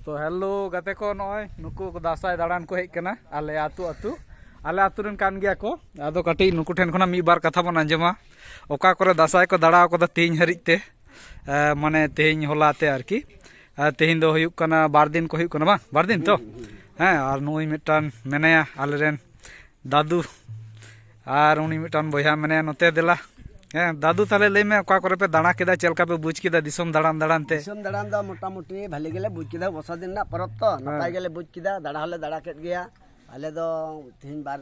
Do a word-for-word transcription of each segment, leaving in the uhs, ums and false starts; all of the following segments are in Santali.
ᱛᱚ ᱦᱮᱞᱳ ᱜᱟᱛᱮ ᱠᱚ, ᱱᱚᱜᱼᱚᱭ ᱱᱩᱠᱩ ᱠᱚ ᱫᱟᱸᱥᱟᱭ ᱫᱟᱬᱟᱱ ᱠᱚ ᱦᱮᱡ ᱠᱟᱱᱟ ᱟᱞᱮ ᱟᱹᱛᱩ ᱟᱹᱛᱩ᱾ ᱟᱞᱮ ᱟᱹᱛᱩ ᱨᱮᱱ ᱠᱟᱱ ᱜᱮᱭᱟ ᱠᱚ᱾ ᱟᱫᱚ ᱠᱟᱹᱴᱤᱡ ᱱᱩᱠᱩ ᱴᱷᱮᱱ ᱠᱷᱚᱱᱟᱜ ᱢᱤᱫ ᱵᱟᱨ ᱠᱟᱛᱷᱟ ᱵᱚᱱ ᱟᱸᱡᱚᱢᱟ, ᱚᱠᱟ ᱠᱚᱨᱮ ᱫᱟᱸᱥᱟᱭ ᱠᱚ ᱫᱟᱬᱟ ᱟᱠᱟᱫᱟ ᱛᱮᱦᱮᱧ ᱦᱟᱹᱨᱤᱡ ᱛᱮ᱾ ᱮ, ᱢᱟᱱᱮ ᱛᱮᱦᱮᱧ ᱦᱚᱞᱟ ᱛᱮ ᱟᱨᱠᱤ᱾ ᱮ, ᱛᱮᱦᱮᱧ ᱫᱚ ᱦᱩᱭᱩᱜ ᱠᱟᱱᱟ ᱵᱟᱨ ᱫᱤᱱ ᱠᱚ ᱦᱩᱭᱩᱜ ᱠᱟᱱᱟ ᱵᱟᱝ, ᱵᱟᱨ ᱫᱤᱱ ᱛᱚ? ᱦᱮᱸ, ᱟᱨ ᱱᱩᱭ ᱢᱤᱫᱴᱟᱝ ᱢᱮᱱᱟᱭᱟ ᱟᱞᱮᱨᱮᱱ ᱫᱟᱫᱩ, ᱟᱨ ᱩᱱᱤ ᱢᱤᱫᱴᱟᱝ ᱵᱚᱭᱦᱟ ᱢᱮᱱᱟᱭᱟ ᱱᱚᱛᱮ᱾ ᱫᱮᱞᱟ, ᱦᱮᱸ ᱫᱟᱫᱩ, ᱛᱟᱦᱞᱮ ᱞᱟᱹᱭ ᱢᱮ, ᱚᱠᱟ ᱠᱚᱨᱮ ᱯᱮ ᱫᱟᱬᱟ ᱠᱮᱫᱟ, ᱪᱮᱫ ᱞᱮᱠᱟ ᱯᱮ ᱵᱩᱡᱽ ᱠᱮᱫᱟ ᱫᱤᱥᱚᱢ ᱫᱟᱬᱟᱱ ᱫᱟᱬᱟᱱ ᱛᱮ? ᱫᱤᱥᱚᱢ ᱫᱟᱬᱟᱱ ᱫᱚ ᱢᱚᱴᱟᱢᱩᱴᱤ ᱵᱷᱟᱞᱮ ᱜᱮᱞᱮ ᱵᱩᱡᱽ ᱠᱮᱫᱟ, ᱵᱚᱨᱥᱟ ᱫᱤᱱ ᱨᱮᱱᱟᱜ ᱯᱚᱨᱚᱵᱽ ᱛᱚ᱾ ᱱᱟᱯᱟᱭ ᱦᱮᱸ᱾ ᱜᱮᱞᱮ ᱵᱩᱡᱽ ᱠᱮᱫᱟ, ᱫᱟᱬᱟ ᱦᱚᱸᱞᱮ ᱫᱟᱬᱟ ᱠᱮᱫ ᱜᱮᱭᱟ᱾ ᱟᱞᱮ ᱫᱚ ᱛᱤᱦᱤᱧ ᱵᱟᱨ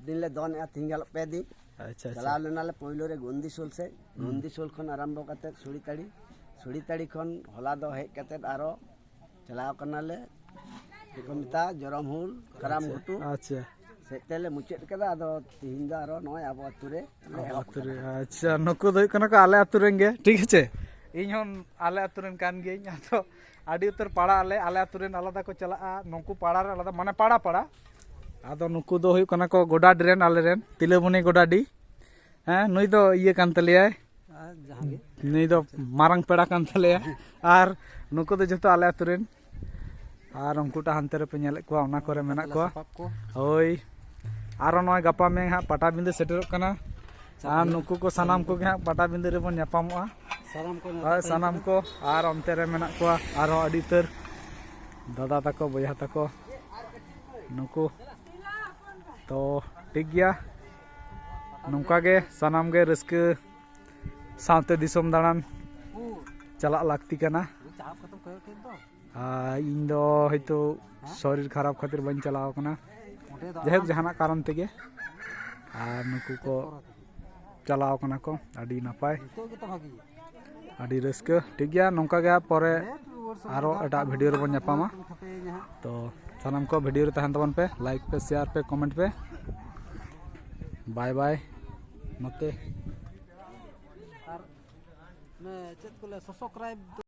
ᱫᱤᱱ ᱞᱮ ᱫᱚᱱᱮᱜᱼᱟ, ᱛᱤᱦᱤᱧ ᱜᱟᱞᱚᱜ ᱯᱮ ᱫᱤᱱ᱾ ᱟᱪᱪᱷᱟ, ᱟᱪᱪᱷᱟ᱾ ᱪᱟᱞᱟᱣ ᱞᱮᱱᱟᱞᱮ ᱯᱳᱭᱞᱳ ᱨᱮ ᱜᱚᱱᱫᱤᱥᱳᱞ ᱥᱮᱫ᱾ ᱦᱩᱸ᱾ ᱜᱚᱱᱫᱤᱥᱳᱞ ᱠᱷᱚᱱ ᱟᱨᱟᱢᱵᱚ ᱠᱟᱛᱮ ᱥᱩᱲᱤᱛᱟᱲᱤ, ᱥᱩᱲᱤᱛᱟᱲᱤ ᱠᱷᱚᱱ ᱦᱚᱞᱟ ᱫᱚ ᱦᱮᱡ ᱠᱟᱛᱮ ᱟᱨᱚ ᱪᱟᱞᱟᱣ ᱠᱟᱱᱟᱞᱮ, ᱪᱮᱫ ᱠᱚ ᱢᱮᱛᱟᱜᱼᱟ, ᱡᱚᱨᱚᱢ ᱦᱩᱞ, ᱠᱟᱨᱟᱢ ᱟᱪᱪᱷᱟ, ᱜᱷᱩᱴᱩ᱾ ᱟᱪᱪᱷᱟ᱾ ᱥᱮᱫ ᱛᱮᱞᱮ ᱢᱩᱪᱟᱹᱫ ᱠᱟᱫᱟ᱾ ᱟᱫᱚ ᱛᱤᱦᱤᱧ ᱫᱚ ᱟᱨᱚ ᱱᱚᱜᱼᱚᱭ ᱟᱵᱚ ᱟᱹᱛᱩ ᱨᱮ ᱞᱮ ᱟᱵᱚ ᱮᱦᱚᱵ ᱟᱹᱛᱩ ᱨᱮ᱾ ᱠᱟᱫᱟ᱾ ᱟᱪᱪᱷᱟ, ᱱᱩᱠᱩ ᱫᱚ ᱦᱩᱭᱩᱜ ᱠᱟᱱᱟ ᱠᱚ ᱟᱞᱮ ᱟᱹᱛᱩ ᱨᱮᱱ ᱜᱮ, ᱴᱷᱤᱠ ᱟᱪᱷᱮ? ᱤᱧ ᱦᱚᱸ ᱟᱞᱮ ᱟᱹᱛᱩ ᱨᱮᱱ ᱠᱟᱱ ᱜᱤᱭᱟᱹᱧ᱾ ᱟᱫᱚ ᱟᱹᱰᱤ ᱩᱛᱟᱹᱨ ᱯᱟᱲᱟ ᱟᱞᱮ, ᱟᱞᱮ ᱟᱹᱛᱩ ᱨᱮᱱ ᱟᱞᱟᱫᱟ ᱠᱚ ᱪᱟᱞᱟᱜᱼᱟ, ᱱᱩᱠᱩ ᱯᱟᱲᱟ ᱨᱮᱱ ᱟᱞᱟᱫᱟ, ᱢᱟᱱᱮ ᱯᱟᱲᱟ ᱯᱟᱲᱟ᱾ ᱟᱫᱚ ᱱᱩᱠᱩ ᱫᱚ ᱦᱩᱭᱩᱜ ᱠᱟᱱᱟ ᱠᱚ ᱜᱚᱰᱟᱰᱤ ᱨᱮᱱ, ᱟᱞᱮ ᱨᱮᱱ ᱛᱤᱞᱟᱹᱵᱚᱱᱤ ᱜᱚᱰᱟᱰᱤ᱾ ᱦᱮᱸ, ᱱᱩᱭ ᱫᱚ ᱤᱭᱟᱹ ᱠᱟᱱ ᱛᱟᱞᱮᱭᱟᱭ, ᱟᱨ ᱡᱟᱦᱟᱸ ᱜᱮ᱾ ᱱᱩᱭ ᱫᱚ ᱢᱟᱨᱟᱝ ᱯᱮᱲᱟ ᱠᱟᱱ ᱛᱟᱞᱮᱭᱟ᱾ ᱟᱨ ᱱᱩᱠᱩ ᱫᱚ ᱡᱚᱛᱚ ᱟᱞᱮ ᱟᱹᱛᱩ ᱨᱮᱱ᱾ ᱟᱨ ᱩᱱᱠᱩᱴᱟᱜ ᱦᱟᱱᱛᱮ ᱨᱮᱯᱮ ᱧᱮᱞᱮᱫ ᱠᱚᱣᱟ, ᱚᱱᱟ ᱠᱚᱨᱮ ᱢᱮᱱᱟᱜ ᱠᱚᱣᱟ᱾ ᱥᱟᱯᱟᱵ ᱠᱚ᱾ ᱦᱳᱭ, ᱟᱨᱚ ᱱᱚᱜᱼᱚᱭ ᱜᱟᱯᱟ ᱢᱮᱭᱟᱝ ᱦᱟᱸᱜ ᱯᱟᱴᱟᱵᱤᱸᱫᱟᱹ ᱥᱮᱴᱮᱨᱚᱜ ᱠᱟᱱᱟ᱾ ᱟᱨ ᱱᱩᱠᱩ ᱠᱚ ᱥᱟᱱᱟᱢ ᱠᱚᱜᱮ ᱦᱟᱸᱜ ᱯᱟᱴᱟᱵᱤᱸᱫᱟᱹ ᱨᱮᱵᱚᱱ ᱧᱟᱯᱟᱢᱚᱜᱼᱟ᱾ ᱥᱟᱱᱟᱢ ᱠᱚ ᱦᱳᱭ, ᱥᱟᱱᱟᱢ ᱠᱚ᱾ ᱟᱨ ᱚᱱᱛᱮ ᱨᱮ ᱢᱮᱱᱟᱜ ᱠᱚᱣᱟ ᱟᱨᱦᱚᱸ ᱟᱹᱰᱤ ᱩᱛᱟᱹᱨ ᱫᱟᱫᱟ ᱛᱟᱠᱚ, ᱵᱚᱭᱦᱟ ᱛᱟᱠᱚ, ᱱᱩᱠᱩ᱾ ᱛᱚ ᱴᱷᱤᱠ ᱜᱮᱭᱟ, ᱱᱚᱝᱠᱟ ᱜᱮ ᱥᱟᱱᱟᱢ ᱜᱮ ᱨᱟᱹᱥᱠᱟᱹ ᱥᱟᱶᱛᱮ ᱫᱤᱥᱚᱢ ᱫᱟᱬᱟᱱ ᱪᱟᱞᱟᱜ ᱞᱟᱹᱠᱛᱤ ᱠᱟᱱᱟ᱾ ᱟᱨ ᱤᱧ ᱫᱚ ᱦᱚᱭᱛᱳ ᱥᱚᱨᱤᱨ ᱠᱷᱟᱨᱟᱯ ᱠᱷᱟᱹᱛᱤᱨ ᱵᱟᱹᱧ ᱪᱟᱞᱟᱣ ᱠᱟᱱᱟ, ᱡᱟᱭᱦᱳᱠ ᱡᱟᱦᱟᱱᱟᱜ ᱠᱟᱨᱚᱱ ᱛᱮᱜᱮ᱾ ᱟᱨ ᱱᱩᱠᱩ ᱠᱚ ᱪᱟᱞᱟᱣ ᱠᱟᱱᱟ ᱠᱚ, ᱟᱹᱰᱤ ᱱᱟᱯᱟᱭ, ᱟᱹᱰᱤ ᱨᱟᱹᱥᱠᱟᱹ᱾ ᱴᱷᱤᱠ ᱜᱮᱭᱟ, ᱱᱚᱝᱠᱟ ᱜᱮ ᱦᱟᱸᱜ ᱯᱚᱨᱮ ᱟᱨᱚ ᱮᱴᱟᱜ ᱵᱷᱤᱰᱤᱭᱳ ᱨᱮᱵᱚᱱ ᱧᱟᱯᱟᱢᱟ᱾ ᱛᱚ ᱥᱟᱱᱟᱢ ᱠᱚ ᱵᱷᱤᱰᱤᱭᱳ ᱨᱮ ᱛᱟᱦᱮᱱ ᱛᱟᱵᱚᱱ ᱯᱮ, ᱞᱟᱭᱤᱠ ᱯᱮ, ᱥᱮᱭᱟᱨ ᱯᱮ, ᱠᱚᱢᱮᱱᱴ ᱯᱮ᱾ ᱵᱟᱭ ᱵᱟᱭ᱾ ᱱᱚᱛᱮ ᱟᱨ ᱪᱮᱫ ᱠᱚ ᱞᱟᱹᱭᱟ, ᱥᱟᱵᱥᱠᱨᱟᱭᱤᱵ